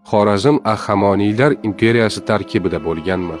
Xorazm Ahamoniylar imperiyasi tarkibida bo'lganmi?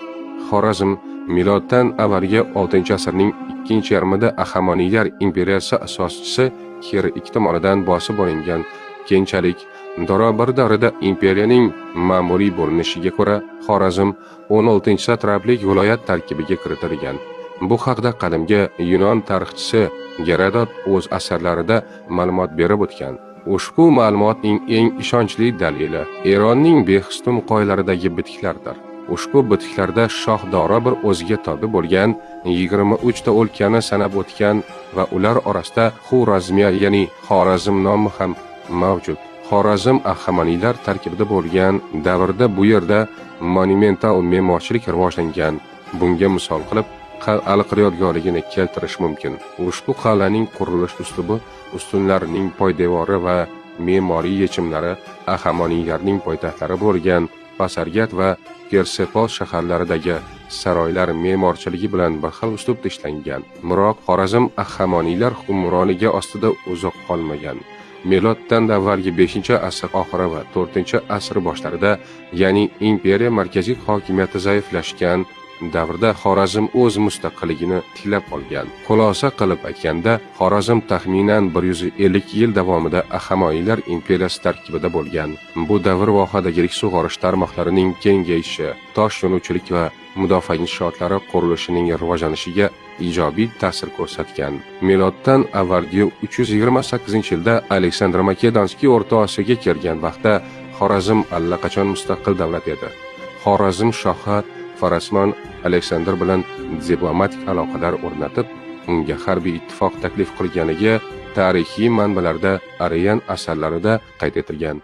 Xorazm miloddan avvalgi 6-asrning ikkinchi yarmida Ahamoniylar imperiyasi asoschisi Kir II tomonidan bosib olingan. Keyinchalik Doro I davrida imperiyaning ma'muriy bo'linishiga ko'ra Xorazm 16-satraplik viloyat tarkibiga kiritilgan. Bu haqda qadimgi yunon tarixchisi Gerodot o'z asarlarida ma'lumot berib o'tgan. Ushbu ma'lumotning eng ishonchli dalili Eronning Behistun qoyalaridagi bitiklardir. Ushbu bitiklarda shoh Doro I o'ziga tobe bo'lgan 23 ta o'lkani sanab o'tgan va ular orasida Xorazmiya, ya'ni Xorazm nomi ham mavjud. Xorazm Ahamoniylar tarkibida bo'lgan davrda bu yerda monumental me'morchilik rivojlangan. Bunga misol qilib Qal'a yodgorligini keltirish mumkin. Ushbu qal'aning qurilish uslubi, ustunlarining poydevori va me'moriy yechimlari Ahamoniylarning poytaxtlari bo'lgan Pasargad va Persepol shaharlaridagi saroylar me'morchiligi bilan bir xil uslubda ishlangan. Biroq Xorazm Ahamoniylar hukmronligi ostida uzoq qolmagan. Miloddan avvalgi 5-asr oxiri va 4-asr boshlarida, ya'ni imperiya markaziy hokimiyati zaiflashgan davrda Xorazm o'z mustaqilligini tiklab olgan. Xulosa qilib aytganda, Xorazm taxminan 150 yil davomida Ahamoniylar imperiyasi tarkibida bo'lgan. Bu davr vohadagi sug'orish tarmoqlarining kengayishi, tosh yo'nuvchilik va mudofaa inshootlari qurilishining rivojlanishiga ijobiy ta'sir ko'rsatgan. Miloddan avvalgi 328-yilda Aleksandr Makedonskiy O'rta Osiyoga kelgan vaqtda Xorazm allaqachon mustaqil davlat edi. Xorazm shohi Farasmon Aleksandr bilan diplomatik aloqalar o'rnatib, unga harbiy ittifoq taklif qilganligi tarixiy manbalarda, Arian asarlarida qayd etilgan.